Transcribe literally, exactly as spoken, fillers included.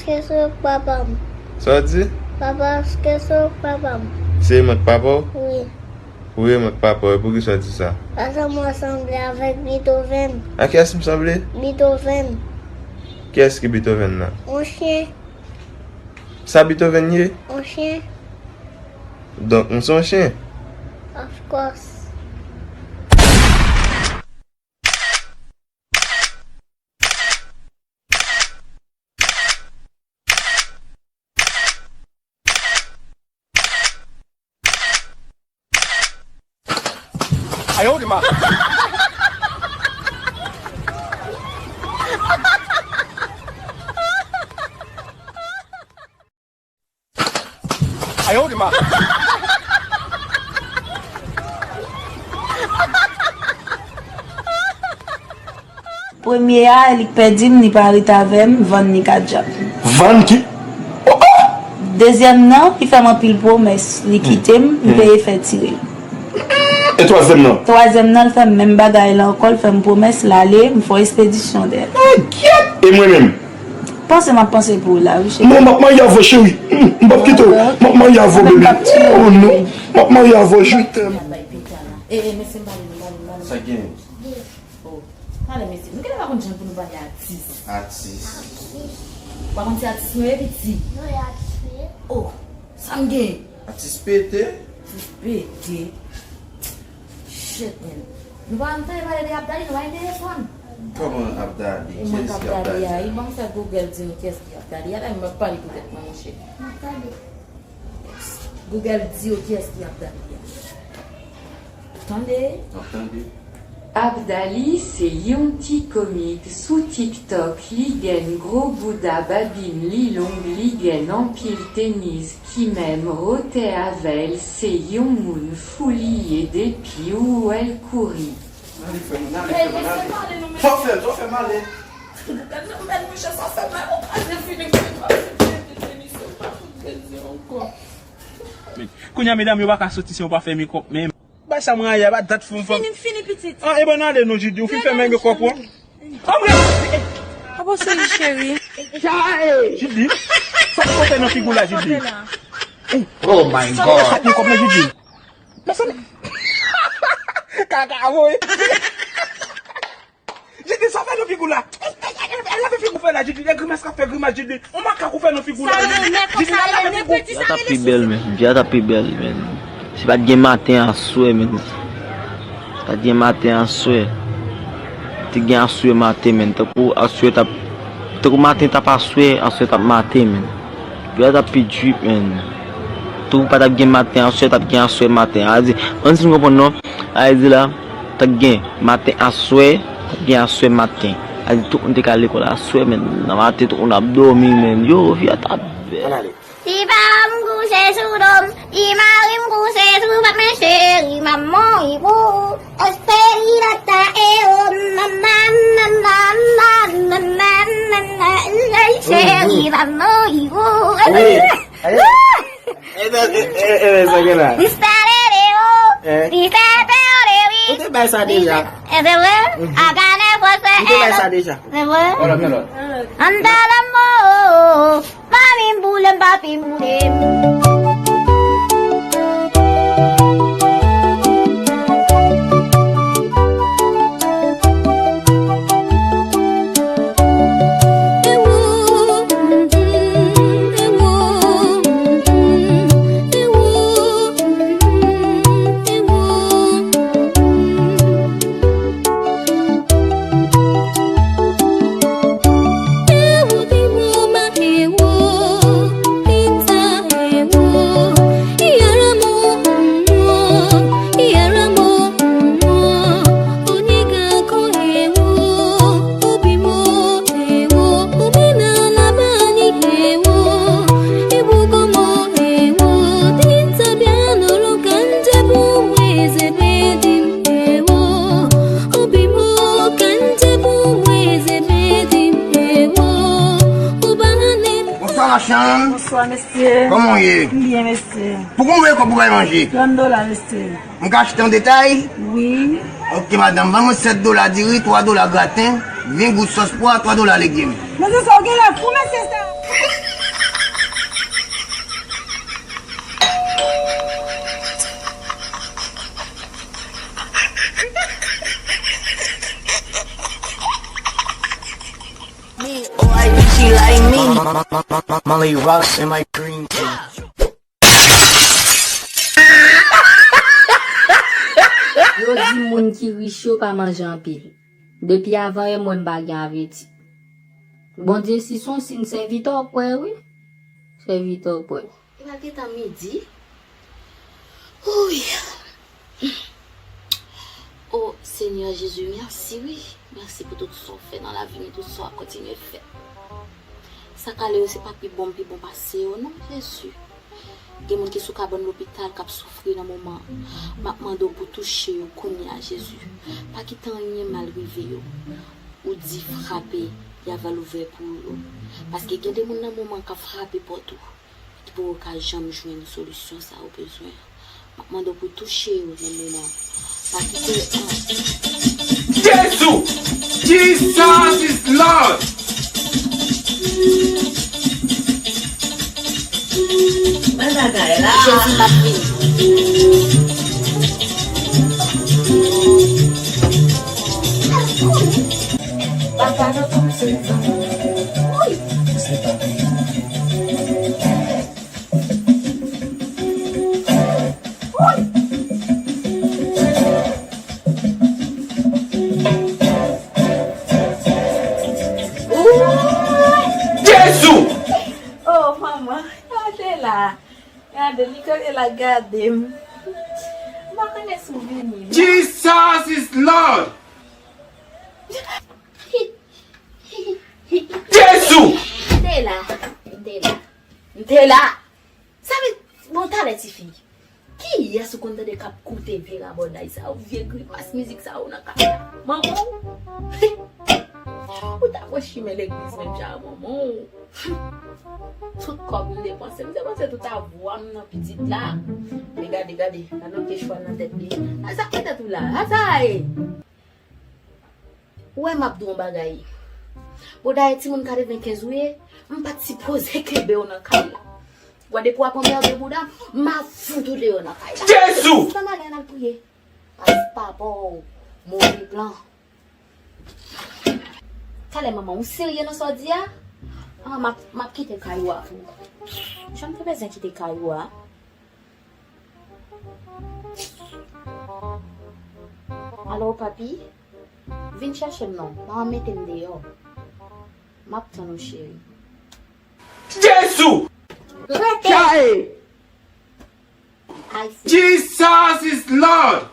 Èske se ou k papa m? Sa w di? Papa, èske se ou k papa m? Se mwen k papa w? Wi. Ou renmen k papa w, e poukisa w di sa? Paske mwen sanble avèk Beethoven. A kiyès m sanble? Beethoven. Kiyès ki Beethoven nan? Yon chen. Sa Beethoven ye? Yon chen. Donk, m se yon chen? Of course. Ayo, de ma. Ayo, de ma. Premye a, li k pèdi m, li pa ret avè m, vann li ka djab. Vann ki? Oh, oh! Dezyèm nan, li fè m anpil pwomès, li kite m, m peye fè tire l. E twazyèm nan? Twazyèm nan, li fè m menm bagay la ankò, li fè m pwomès, l ale, m fè yon espedisyon dèyè l. Ah, gyèt! E mwen menm? Panse m ap panse pou ou la, wi, cheri. Non, m ap marye avè w, cheri. Hmm, m p ap kite w. M ap marye avè w, bebe. Oh, non. M ap marye avè w, je t'aime. E, e, mesye, m pale nou, pale nou, pale nou. Sa gen? Oh, pale, mesye. Nou genlè pa konn jan pou nou pale atis. Atis. Ou pa konn se atis nou ye, piti? Nou ye atis nou ye. Oh, sa m gen? Atis pete. Atis pete. Shit, man. Nou pa janm tande pale de Abdali, nou pa gen telefòn. Kòman Abdali? E mwen k ap gade a, wi, ban m fè Google di nou kiyès ki Abdali a, la m ap pale pou tèt mwen, monchè. M ap tande. Google di yo kiyès ki Abdali a. Tande. N ap tande. Abdali se yon ti komik sou TikTok, li gen gwo bouda babin li long, li gen anpil tenis ki menm wotè avè l, se yon moun fou li ye depi ou wè l kouri. N ale frè mwen, n ale frè mwen, n ale. Sa w fè m, sa w fè m ale. Gad nan mèd mouche sa fè mal, ou kraze fini pou li pa fini emisyon pa fout bezwen ankò. Kounye a medam yo pa ka soti san yo pa fè mekòp menm. Bay sa mwen aya, ba dat fou m fè. Fini, fini pitit. Ah, e ban n ale non, Judy, ou fin fè mekòp ou an? Anmwey! Apa w seri cheri? Judy, sa k pote nan figi w la, Judy? Oh my God! Sa k pote nan figi w la, Judy? Mezanmi. Kaka voye. Jidi, sa w fè nan figi w la? Lave figi w fè la, Jidi. E grimas k ap fè grimas, Jidi. On makak ou fè nan figi w la, Jidi. Jidi, lave figi w. Fi a t ap pi bèl, men. Fi a t ap pi bèl, men. Si pa t gen maten aswè, men. Si pa t gen maten aswè. Te gen aswè maten, men. Tankou aswè t ap, tankou maten t ap aswè, aswè t ap maten, men. Fi a t ap pi drip, men. Tou pa t ap gen maten, aswè t ap gen aswè maten. A di, ann si m konprann non. A di la, t ap gen maten aswè, t ap gen aswè maten. A di tout moun te ka lekòl aswè, men. Nan maten, tout moun ap dòmi, men. Yo, fi a t ap bèl. Ann ale. Ti papa m kouche sou do m, ti mari m kouche sou vant mwen, cheri, m ap mouri pou ou. Esperidata e o, mama, mama, mama, mama, mama, cheri, m ap mouri pou ou. Wi. Ebe, e, e, e, sa gen la? Mister Leo, eh? Mister Leo, wi. Ou te bay sa deja. E se vre? Mhm. Akane fwose. Ou te bay sa deja. Se vre? Mèlòt, mèlòt. An ta lanmou. Papi m boule m, papi m boule m. Ewo, dinta bịa nụrụ ka m jepụ ụmụ eze be di m. Ewo, obi m ka m jepụ ụmụ eze be di m. Ewo, ụba ha ne. Bonsoir, ma chérie. Bonsoir, monsieur. Comment on est? Bien, monsieur. Pourquoi on veut qu'on pourrait manger? Trente dollars, monsieur. M ka achte an detay? Wi. Ok, madanm, ban mwen sèt dola diri, twa dola graten. Ven gout sòs pwa, twa dola legim. Mesye sa w genlè fou, mesye sa. Me, oh, I think she like me. Molly rocks in my green tea. Yo di moun ki rich yo pa manje anpil. Depi avan yè mwen m pa gen aveti. Bondye si son sin sèvitè w kwè wi. Sèvitè w kwè. Li pa gentan midi? Wouy. O Senyè Jezi, mèsi wi. Mèsi pou tout sa w fè nan lavi m, tout sa w ap kontinye fè. Sa k ale yo, se pa pi bon m pi bon pase yo non, Jezi. Gen moun ki sou kabann lopital k ap soufri nan moman an. M ap mande w pou touche yo kounye a, Jezi. Pa kite anyen mal rive yo. Ou di frape, y a va louvè pou yo. Paske gen de moun nan moman k ap frape pòt ou, ki poko ka janm jwenn solisyon sa ou bezwen an. M ap mande w pou touche yo nan moman an. Pa kite an. Jezi! Jesus is Lord! Jezi m ap vini. Papa nan tout sezon. Wi. Jezi! Oh, manman, gade la. Gade, li kanpe la, gade m. M pa konnen si w vini non. Jesus is Lord! Jezi! M te la, m te la, m te la. Sa vle, bon, talè tifi. Kiyès ou konn tande k ap koute vye rabòday sa yo, vye grimas mizik sa yo nan kay la? Manman w? Ou ta pran chimen legliz menm jan a manman w? Tout kòb m depanse, m depanse tout avwa m nan pitit la. Men gade, gade, gade yon kechwal nan tèt li. A sa k nan tèt ou la? A sa a ye? Ou wè m ap di w yon bagay. Bon, dayè timoun katrevenkenz ou ye, m pa t sipoze kenbe w nan kay la. Gade pou w ap anmède bouda m, m ap fout ou deyò nan kay la. Jezi! Sa m ale, ann al priye. Pas papa w, move plan. Talè manman, ou serye nan sa w di a? Ah, m ap, m ap kite kay ou a pou ou. Jan m te bezwen kite kay ou a. Alo, papi? Vin chèche m non. Manman mete m deyò. M ap tann ou, cheri. Jezi! Rete! Chae! Ay, se Jesus is Lord!